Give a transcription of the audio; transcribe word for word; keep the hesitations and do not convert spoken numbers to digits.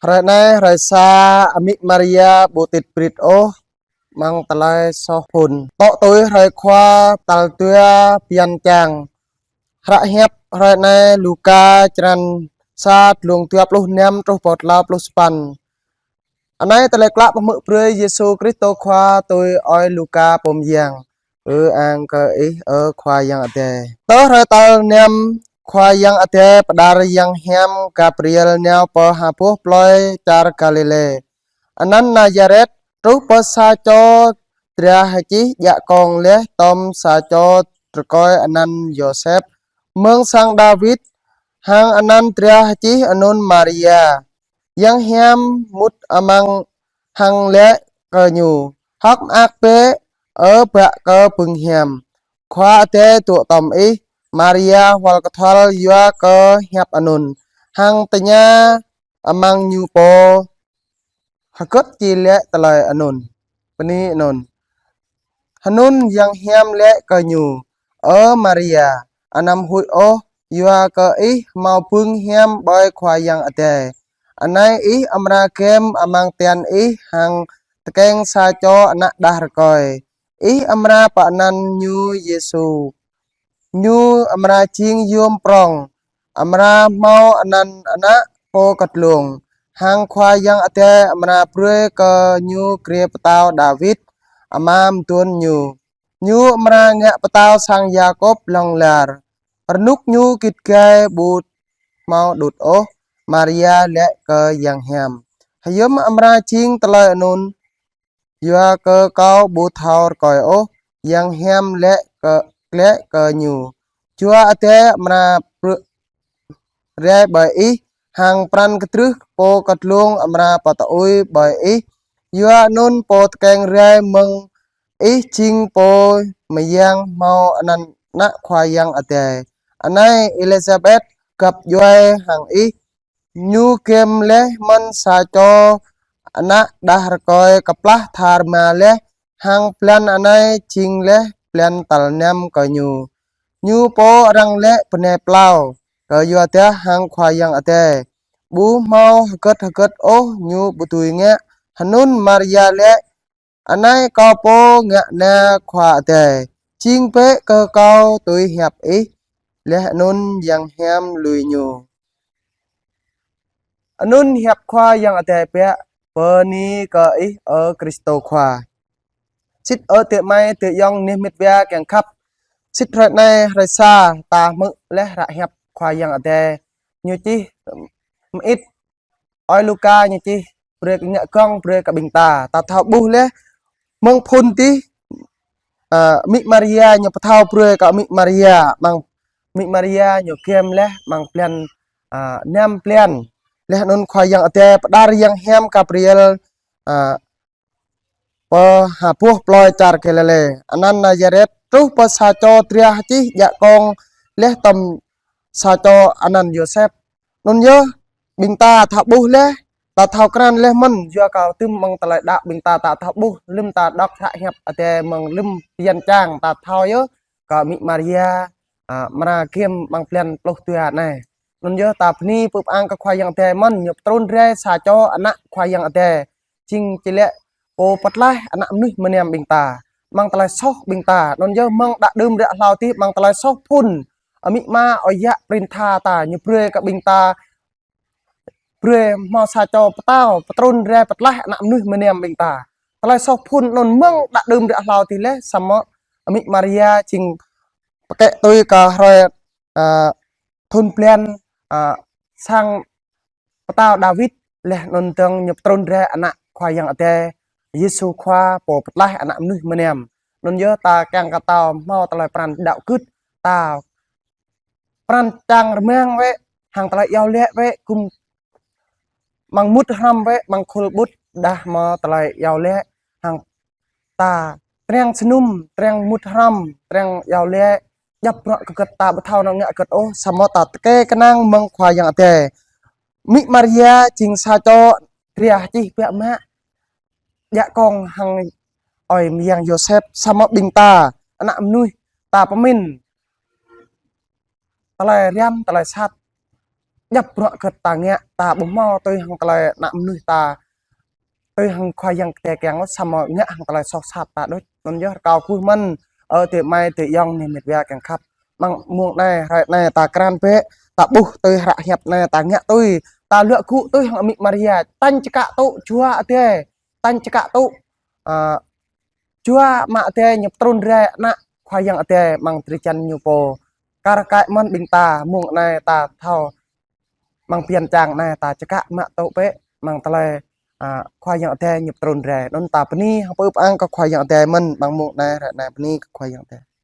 Hrơi anai, hrơi sa, amĭ Maria ƀu tĭt brĭt ôh amăng tơlơi soh phŭn. Tŏ tui hrơi Khua tal dua bơyan čang. Hră hiăp hrơi anai Luka črăn sa, glông dua pluh năm truh pơ klâo pluh sapăn. Anai tơlơi klă pơhmư̆ brơi Yêsu Krist Khua tui ơi Luka pô mơyang. Ư-ang kơ Ih, ơ Khua Yang Adai. Tơ hrơi tal năm, Khua Yang Adai pơđar yang hiam Gabriel nao pơ ha boh plơi čar Galilê, anăn Nazaret, truh pơ sa čô dra hơčih djă kông laih tŏm sa čô rơkơi anăn Yôsep, mơ̆ng sang Dawid, hăng anăn dra hơčih anŭn Maria. Yang hiam mŭt amăng hăng laĭ kơ ñu: Hơ̆k mơak bĕ, ơ bă kơ bưng hiam, Khua Adai dŏ tŏm ih. Maria hual kơthual yua kơ hiăp anŭn, hăng tơña amăng ñu pô hơgĕt či laĭ tơlơi anŭn, bơni anŭn. Hơnŭn yang hiam laĭ kơ ñu: Ơ Maria, anăm huĭ ôh, yua kơ ih hmâo bưng hiam ƀơi Khua Yang Adai. Anai ih amra gem amăng tian ih hăng tơkeng sa čô ană đah rơkơi. Ih amra pơanăn ñu Yêsu. Ñu amra jing yôm prŏng, amra hmâo anăn ană pô kơtlông. Hăng Khua Yang Adai amra brơi kơ ñu grê pơtao Dawid, ama mơduôn ñu. Ñu amra ngă pơtao sang Yakôb hlŏng lar. Rơnŭk ñu git gai ƀu hmâo đŭt ôh. Maria laĭ kơ yang hiam: Hiưm amra jing tơlơi anŭn, yua kơ kâo ƀu thâo rơkơi ôh? Yang hiam laĭ kơ, laĭ kơ ñu: Jua Adai amra brơ-, rai ƀơi ih, hăng pran kơdrưh pô kơtlông amra pơtơui ƀơi ih. Yua anŭn pô tơkeng rai mơ̆ng ih jing pô mơyang hmâo anăn ană Khua Yang Adai. Anai Êlisabet găp djuai hăng ih, ñu gem laih mơ̆n sa čô ană đah rơkơi kơplah tha rơma laih, hăng blan anai jing laih blan tal năm kơ ñu. Ñu pô arăng laĭ bơnai plao, kơ yua dah hăng Khua Yang Adai ƀu hmâo hơgĕt hơgĕt ôh ñu ƀu dưi ngă. Hơnŭn Maria laĭ: Anai kâo pô ngă na Khua Adai, jing bĕ kơ kâo tui hiăp ih. Laih anŭn yang hiam lui ñu. Anŭn hiăp Khua Yang Adai biă. Bơni kơ Ih, ơ Krist Khua. Sĭt ơ adơi amai adơi ayŏng neh met wa kiăng khăp. Sĭt hrơi anai hrơi sa, ta hmư̆ laih hră hiăp Khua Yang Adai ñu čih mơit ơi Luka ñu čih brơi kơ ngă gơ̆ng brơi kơ ƀing ta. Ta thâo ƀuh laih mơ̆ng phŭn tih, a, amĭ Maria ñu pơthâo brơi kơ amĭ Maria, amăng amĭ Maria ñu gem laih amăng blan, a, năm blan. Laih anŭn Khua Yang Adai pơđar yang hiam Gabriel, a, pơ ha boh plơi čar Galilê, anăn Nazaret, truh pơ sa čô dra hơčih djă kông laih tŏm sa čô anăn Yôsep. Anŭn yơh ƀing ta thâo ƀuh laih, ta thâo krăn laih mơ̆n, yua kơ tơm amăng tơlơi đaŏ ƀing ta, ta thâo ƀuh, lơ̆m ta đŏk hră hiăp Adai mơ̆ng lơ̆m bơyan čang ta thâo yơh, kơ amĭ Maria, a, amra gem amăng blan pluh dua anai. Anŭn yơh ta bơni pơpŭ ang kơ Khua Yang Adai mơ̆n, ñu pơtrŭn rai sa čô ană Khua Yang Adai. Jing či laĭ pô pơtlaih ană mơnuih mơnam ƀing ta, amăng tơlơi soh ƀing ta. Anŭn yơh mơ̆ng đă đưm ră hlâo tih amăng tơlơi soh phŭn, amĭ ama ơi yă prin tha ta, ñu brơi kơ ƀing ta, brơi hmâo sa čô pơtao, pơtrŭn rai pơtlaih ană mơnuih mơnam ƀing ta. Tơlơi soh phŭn anŭn mơ̆ng đă đưm ră hlâo tih laih, samơ̆ amĭ Maria jing pơkĕ tui kơ hrơi, a, thŭn blan, a, sang pơtao Dawid, laih anŭn dơ̆ng ñu pơtrŭn rai ană Khua Yang Adai, Yêsu Khua pô pơtlaih ană mơnuih mơnam. Anŭn yơh ta kiăng kơ ta hmâo tơlơi pran đaŏ gưt, ta pran čang rơmang wơ̆t, hăng tơlơi iâu laĭ wơ̆t, gum amăng mŭt hrŏm wơ̆t, amăng khul ƀut, đah mơ̆ tơlơi iâu laĭ, hăng ta triăng jơnum, triăng mŭt hrŏm, triăng iâu laĭ, djŏp bruă kơ gơ̆t ta ƀu thâo nao ngă gơ̆t ôh, samơ̆ ta tơkeng kơnang mơ̆ng Khua Yang Adai. Amĭ Maria jing sa čô dra hơčih biă mă, djă kông hăng ơi mơyang Yôsep, samơ̆ ƀing ta, ană mơnuih, ta pơmĭn tơlơi răm, tơlơi sat, djŏp bruă kơ ta ngă, ta ƀu hmâo tui hăng tơlơi ană mơnuih ta, tui hăng Khua Yang Adai kiăng ôh, samơ̆ ngă hăng tơlơi soh sat ta đôč. Anŭn yơh rơkâo kơkuh mơ̆n, ơ adơi amai adơi ayŏng neh met wa kiăng khăp. Mơ̆ng mông anai, hrơi anai ta krăn bĕ, ta ƀuh tui hră hiăp anai ta ngă tui, ta luă gŭ tui hăng Amĭ Maria, tañ čơkă tŭ Jua Adai, tañ čơkă tŭ, ă, Jua Ama Adai ñu pơtrŭn rai ană Khua Yang Adai amăng drơi jan ñu pô. Kar kaĭ mơ̆n ƀing ta, mông anai ta thâo amăng bơyan čang anai ta čơkă mă tŭ bĕ amăng tơlơi, ă, Khua Yang Adai ñu pơtrŭn rai. Anŭn ta bơni hăng pơpŭ pơang kơ Khua Yang Adai mơ̆n amăng mông anai, hrơi anai bơni kơ Khua Yang Adai.